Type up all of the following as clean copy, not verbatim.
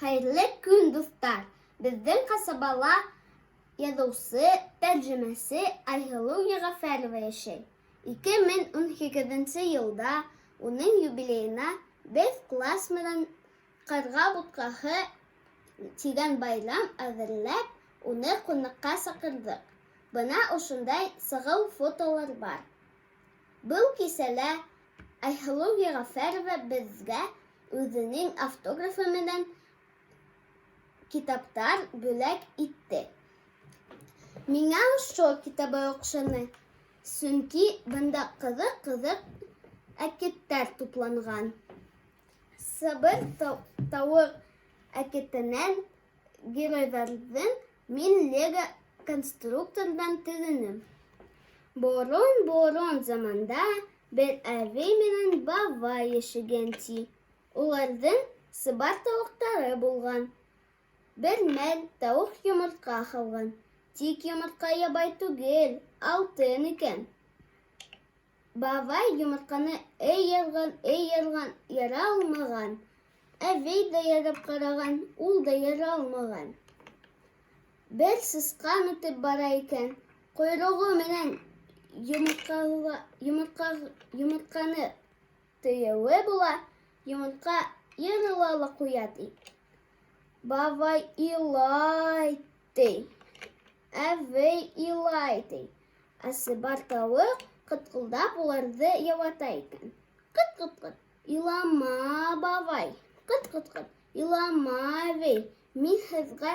Хәйерле көн, дуҫтар! Беҙҙең ҡасабала яҙыусы, тәржемәсе Айһылыу Йәғәфәрова йәшәй. 2018 нсе йылда уның юбилейына беҙ класс менән Ҡарға бутҡаһы тигән байрам әҙерләп, уны ҡунаҡҡа саҡырҙыҡ. Бына ошондай сағыу фотолар бар. Был кисәлә Айһылыу Йәғәфәрова беҙгә үҙенең автографы менән китаптар бүләк итте. Миңә ошо китабы оҡшаны, сөнки бында ҡыҙыҡ-ҡыҙыҡ әкиәттәр тупланған. Сыбыр тауыҡ әкиәтенән геройҙарҙы мин лего конструкторҙан төҙөнөм. Борон-борон заманда бер әбей менән бабай йәшәгән, ти. Уларҙың сыбар тауыҡтары булған. Бер мәл тауыҡ йомортҡа һалған. Тик йомортҡа ябай түгел, алтын икән. Бабай йомортҡаны эй ярған, эй ярған, яра алмаған. Әбей ҙә ярып ҡараған, ул да яра алмаған. Бер сысҡан үтеп бара икән, ҡойроғо менән йомортҡаны Төйәүе була, йомортҡа ярыла ла ҡуя, ти. Бабай илай, ти. Әбей илай, ти. Ә сыбар тауыҡ ҡытҡылдап уларҙы яуата икән. Ҡыт-ҡыт-ҡыт, илама, бабай. Ҡыт-ҡыт-ҡыт, илама, әбей. Мин һеҙгә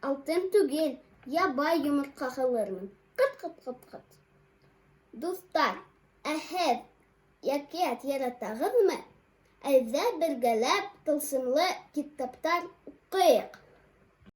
алтын түгел, ябай йомортҡа һалырмын. Ҡыт-ҡыт-ҡыт-ҡыт. Дуҫтар, ә һеҙ әкиәт яратағыҙмы? Әйҙә бергәләп тылсымлы китаптар уҡыйыҡ.